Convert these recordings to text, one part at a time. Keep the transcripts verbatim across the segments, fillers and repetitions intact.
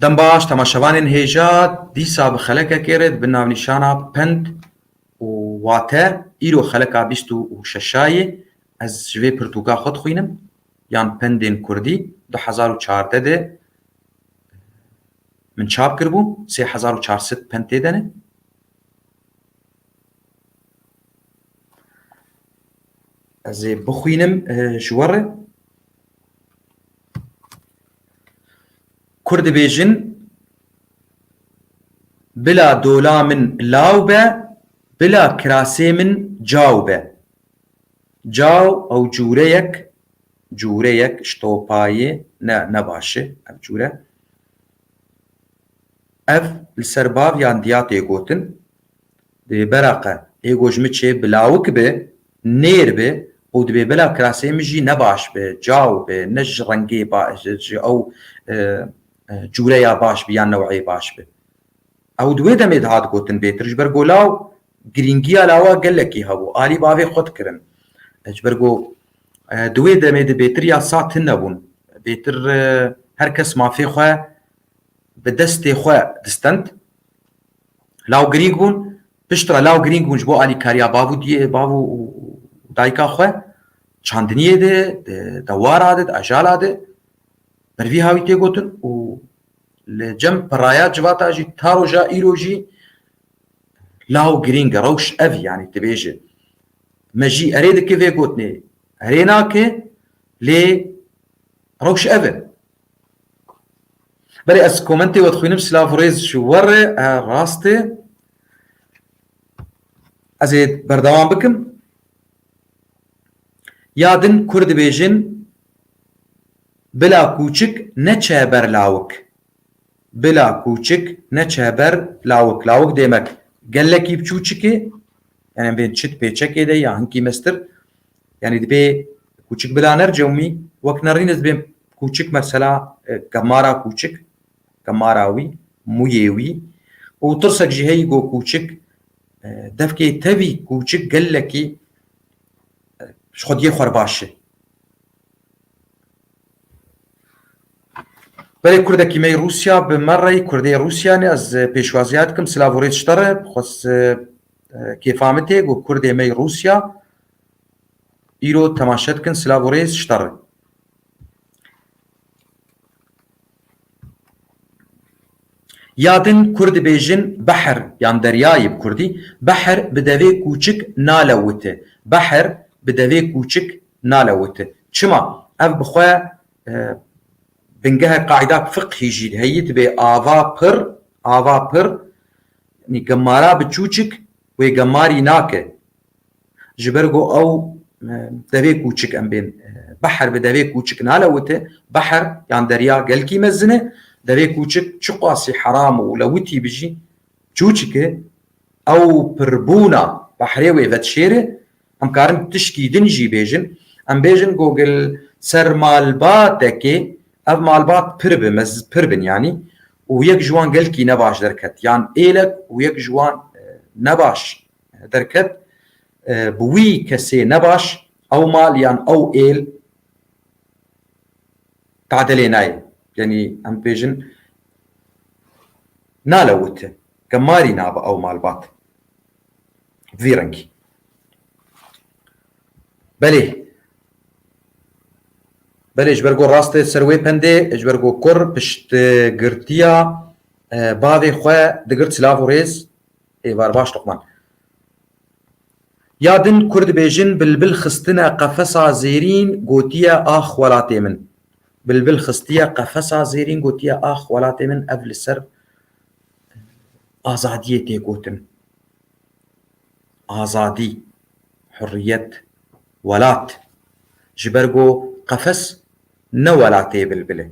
Dem baş, temaşevanên hêja, dîsa bi xelekekê re di bin navnîşana pend û wate, îro xeleka bîst û şeşayê, ez ji vê pirtûka xwe dixwînim, yan pendên kurdî, du hezar û çardeh de min çap kiribû, sê hezar û çar sed pend tê de ne. Ez ê bixwînim, e, ji we re. Kur dibêjin, bila dola min law be, bila kirasê min caw be. Caw ew cûreyek, cûreyek ji topayê ne, ne baş e ev cûre. Ev li ser bav yan diya tê gotin. Dibê bera qe ê go ji min çê bi lawik bi, nêr bi û dibê bila kirasê min jî ne baş bi, caw bi, ne ji rengê ba-, ji, ji ew, e, e, cûreya baş bi yan new'ê baş bi. Ew di wê demê dihat gotin bêtir, ji ber ku law girîngiya lawa gelekî hebû, alî bavê xwe dikirin. Ji ber ku, e, di wê demê de bêtir yasa tune bûn. Bêtir, e, her kes mafê xwe bi destê xwe distend. Law girîng bûn, piştre law girîng bûn ji bo alîkariya bav û diyê, bav û, û dayika xwe, çandiniyê de, di dewara de, di ajala de, ber vî hawî tê gotin û li cem piraya civata jî ta roja îro jî law girîng e, rewş ev, yanî dibêje. Me jî erê dike vê gotinê, erê nake, lê rewş ev e. Belê ez komentê we dixwînim, silav û rêz ji we re, e, rast e. Ez ê berdewam bikim. Ya din kur dibêjin, bila kûçik neçe ber lawik. Bila kûçik neçe ber lawik. Lawik demek gelekî biçûçik e, yani bên çit pêçekê de ya hinkî mestir. Yani dibê kûçik bila nercewmî, wek nerîne dibê kûçik mesela, e, gemara kûçik, gemara wî, mûyê wî. Û tirsek jî heyî go kûçik, e, devkê tevî kûçik gelekî, e, ji xwediyê xwe baş e. Belê kurdekî me yê Rûsya bi me re, kurdê Rûsya ne, ez pêşwaziya dikim, silav û rêz ji te re, xwes, e, kêfa min tê, got kurdê me yê Rûsya, îro temaşe dikin, silav û rêz ji te re. Ya din kur dibêjin behr, yan deryayê bi kurdî, behr bi devê kûçik nalewite. Behr bi devê kûçik nalewite. Çima? Ev bi xwe, e, bingehek qaîdak fiqhî jî heyî, dibê ava pir, ava pir, yanî gemara biçûçik wê gemarî nake. Ji ber ku ew, e, devê kûçik em bên, e, behr bi devê kûçik nalewite, behr yan derya gelkî mezin e, devê kûçik çiqasî heram û lewitî bi jî çûçik e, ew pirbûna behrê wê vedişêre, em karin tişkî din jî bêjin, em bêjin ku gil ser malbatekê, ev malbat pir bi, mez-, pir bin yanî, û yek ji wan gelkî nebaş derket, yan êlek û yek ji wan, e, nebaş derket, e, bi wî kesê nebaş ew mal yan ew êl tadelê nayê. Yanî em bêjin nalewite, gemarî nabe ew malbat. Bi vî rengî. Belê. Belê, ji ber ku rast e ser wê pendê, ji ber ku kur piştgirtiya, e, bavê xwe digirt, silav û rêz. Êvar baş, Luqman. Ya din kur dibêjin, bilbil xistine qefesa zêrîn, gotiye ax welatê min. Bilbil xistiye qefesa zêrîn, gotiye ax welatê min, ev li ser azadiyê tê gotin. Azadî, hurriyet, welat. Ji ber ku qefes ne welatê bilbil e.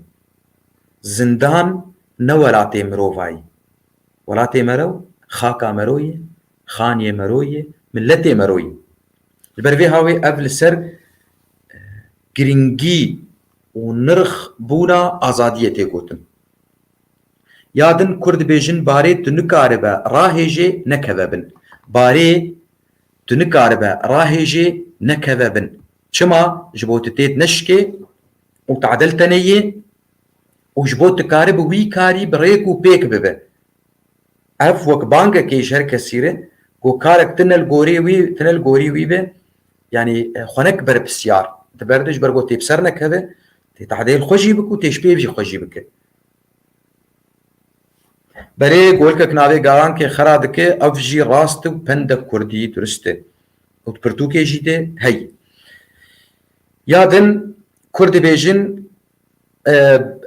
Zindan ne welatê mirovayî. Welatê mero, xaka mero ye, xaniyê mero ye, miletê mero ye. Ji ber vê hawê ev li ser, eh, girîngî û nirx bûna azadiyê tê gotin. Ya din kur dibêjin, barê tu nikaribe rahêjê nekeve bin. Barê tu nikaribe rahêjê nekeve bin. Çima? Ji bo tu têt neşikê û tadel tenê yê, û ji bo tu karî bi wî karî bi rêk û pêk bibe. Ev wek bangekê ji her kesî re, ku karek tine li gorî wî, tine li gorî wî be, yanî, e, xwe nek berpisyar. Di ber de ji ber ku tê bi ser nekeve, tê tehdê li xwe jî bike û tê ji pêv jî xwe jî bike. Berê golkek navê Gayankê xera dike, ev jî rast û pendek kurdî durist e. Û di pirtûkê jî de heye. Ya din Kurd dibêjin, e,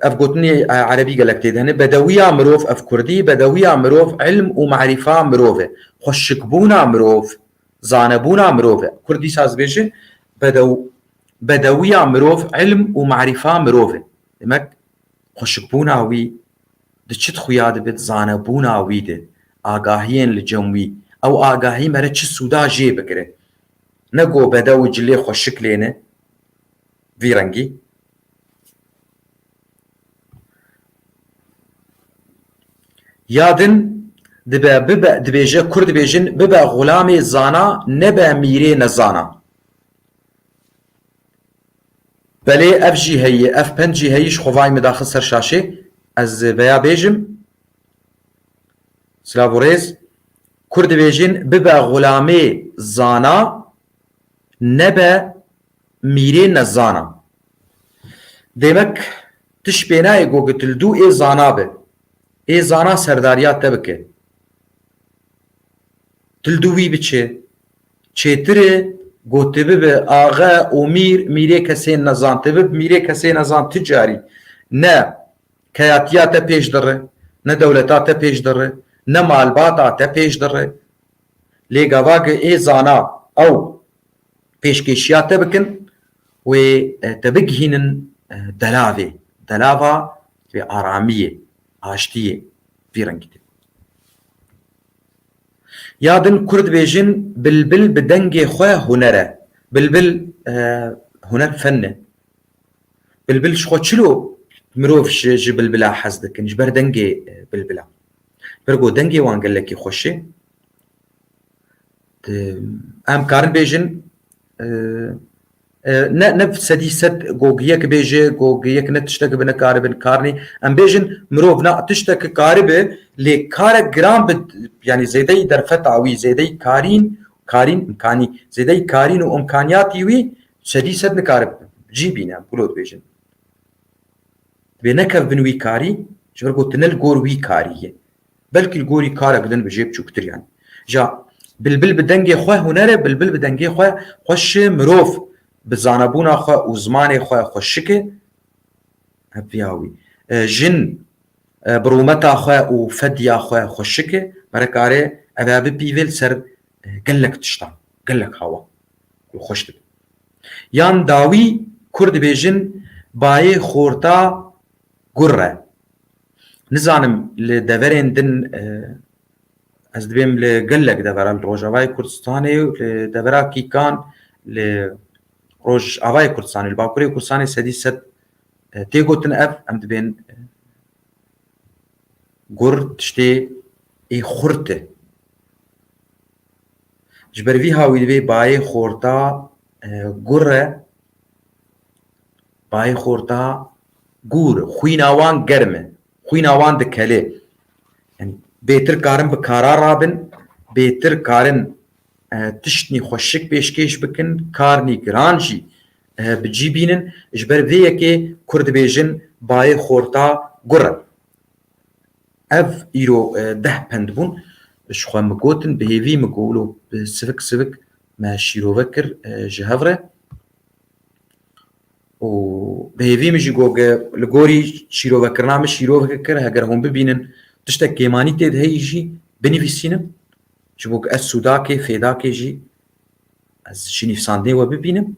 ev gotinê, e, erebî gelek tê de hene. Bedewiya mirov, ev kurdî, bedewiya mirov ilm û marîfa mirov e. Xweşikbûna mirov, zanebûna mirov e. Kurd dîsa dibêje, bedew-, bedewiya mirov ilm û marîfa mirov e. Demek xweşikbûna wî di çi xuya dibe, di zanebûna wî de, agahiyên li cem wî, ew agahî mere çi sûda jê bigire. Ne go bedew û cilê xweşik lê ne, vî rengî. Ya din dibe, bibe, dibêje, Kurd dibêjin, bibe xulamê zana, nebe mîrê nezana. Belê ev jî heye, ev pend jî heye, ji xwe vay min daxist ser şaşê. Ez veya bêjim. Silav û rêz. Kurd dibêjin, bibe xulamê zana, nebe mîrê nezana. Demek tişt pê nayê ku tu li dû ê zana be. Ê zana serdariya te bike. Tu li dû wî biçe. Çêtir e ku tu bibe axe û mîr, mîrê kesên nezan. Tu bib mîrê kesê nezan tu carî. Ne keyatiya te pêş dire, ne dewleta te pêş dire, ne malbata te pêş dire. Lê gava ku ê zana ew pêşkêşiya te bikin, wê, e, te bigihînin, e, delavê, delava wê aramiyê, aştiyê, vî rengî tê. Ya din Kurd dibêjin, bilbil bi dengê xwe huner e. Bilbil, e, huner fen e. Bilbil ji xwe çilo mirov ji, ji bilbila hez dikin, ji ber dengê, e, bilbila. Ber ku dengê wan gelekî xweş e. Di-, em karin bêjin, e, e, ne, ne sedî sed ku yek bêje, ku yek ne tiştek bi nekaribin, kar nî. Em bêjin, mirov na tiştek karibe, lê karek giran bi, yanî zêdeyî derfeta wî, zêdeyî karîn, karîn, imkanî, zêdeyî karîn û imkaniyatî wî sedî sed nikare cî bîne, em kulo dibêjin. Dibê nekevbin wî karî, ji ber ku tu ne li gor wî karî yî. Belkî li gorî karek din bi jê biçûktir yanî. Ja bilbil bi dengê xwe huner e, bilbil bi dengê xwe xweş e, mirov bi zanebûna xwe û zimanê xwe xweşik e. Ev viya wî. E, jin, e, bi rûmeta xwe û fediya xwe xweşik e. Mere kare ev ê bipîve li ser, e, gelek tiştan, gelek hawa. Ku xweş dibe. Yan dawî Kurd dibêjin bayê xorta gur e. Nizanim li deverên din, e, ez dibêm li gelek devera, li Rojavayê Kurdistanê, li devera Kîkan, li Rojavayê Kurdistanê, li Bakurê Kurdistanê sedî sed, e, tê gotin ev, em dibên, e, gur tiştê ê xurt e. Ji ber vî hawî divê bayê xorta, e, gur e, bayê xorta gur, xwîna wan germ e, xwîna wan dikele. Yanî bêtir karin bi kara rabin, bêtir karin, e, tiştnî xweşik pêşkêş bikin, karnî giran jî, e, bi cî bînin. Ji ber vê yekê Kurd dibêjin bayê xorta gur e. Ev îro, e, deh pend bûn. Ji xwe min gotin, bi hêvî min got, wilo bi sivik sivik me şîrove kir, e, ji hev re. Û bi hêvî min jî got, ge-, li gorî şîrovekirina min şîroveke kir, heger hûn bibînin tiştek kêmanî tê de heyî jî binivîsînin. Ji bo ku ez sûdakê, fêdakê jî ez ji nivîsandinê we bibînim.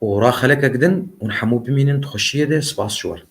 Û ra xelekek din hûn hemû bimînin di xweşiyê de. Spas ji we re.